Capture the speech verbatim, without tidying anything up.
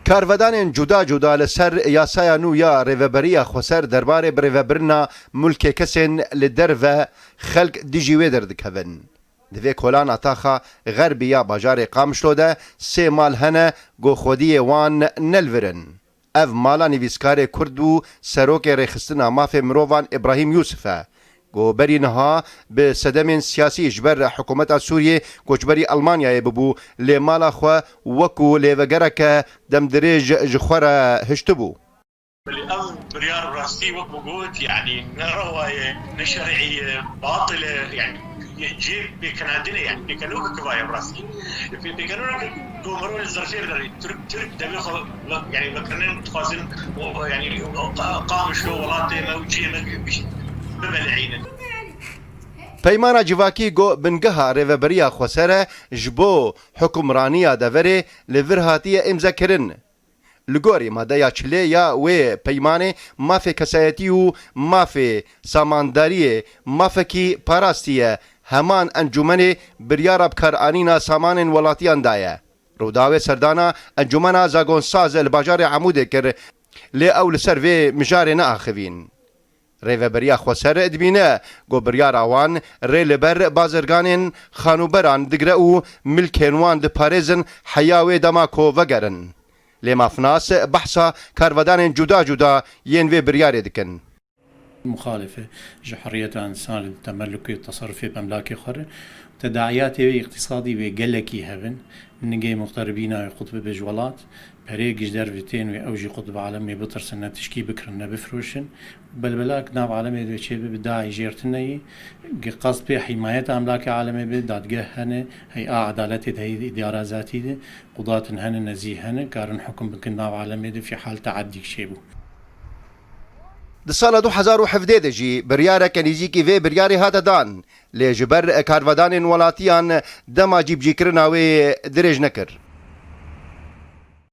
Karvedanên cuda cuda li ser yasaya nû ya Rêveberiya Xweser derbarê birêvebirina mulkê kesên li derve xelk dijî wê derdikevin. Di vê kolana taxa xerbî ya bajarê Qamişlo de sê mal hene ku xwediyê wan ne li vir in. Ev mala nivîskarê Kurd û serokê Rêxistina Mafê Mirovan Îbrahîm Yûsif e, ku berî niha bi sedemên siyasî ji ber hikûmeta Sûriyê koçberî Elmanyayê bibû, lê mala xwe wekû lêvegereke demdirêj ji xwe re hiştibû. Belê ev biryar rastî wek min got, yanî ne rewa ye, ne şer'î ye, batil e, yanî cihê pêkenandinê, yanî pêkenokek va ye rastî. Pê-, pêkenokek ku mirov li zerfê derê, Tirk, Tirk devê xwe ve-, yanî vekirinê dixwazin, o, yanî o, qa-, Qamişlo welatê me û cihê me bi-, bibeleyînin. Peymana civakî ku bingeha Rêveberiya Xweser e ji bo hukimraniya deverê li vir hatiye îmzekirin. Li gorî madeya çilê ya wê peymanê, mafê kesayetî û mafê samandariyê mafekî parastî ye. Heman encûmenê biryara bikaranîna samanên welatiyan daye. Rûdawê serdana Encûmena Zagonsaz li bajarê Amûdê kir, lê ew li ser vê mijarê neaxivîn. Rêveberiya Xweser dibîne ku biryara wan rê li ber bazirganên xanûberan digre û milkên wan diparêzin heya wê dema ku vegerin. Lê mafnas behsa karvedanên cuda cuda yên vê biryarê dikin. Muxalif e ji hurriyeta însan li temelukê û teserufê bi emlakê xwe re. Tedaiyatê wê îqtîsadî wê gelekî hev in. Nigê muxteribîna wê qut bibe ji welat. Perê giş derve tên wê ew jî qut bi alemê bitirsin, ne tişkî bikirin, ne bifiroşin. Belbelak nav alemê de çêbe bi dayî jêrtineyî. Qest pê hîmayeta emlakê alemê be, dadgeh hene, hey'a edaletê de heyî îdara zatî de, qudatin hene, nezî hene, karin hukum bikin nav alemê de fîhal teadî çêbû. Di sala du hezar û hevdeh de jî biryareke nêzîkî vê biryarê hate dan, lê ji ber karvedanên welatiyan dema cîbicîkirina wê dirêj nekir.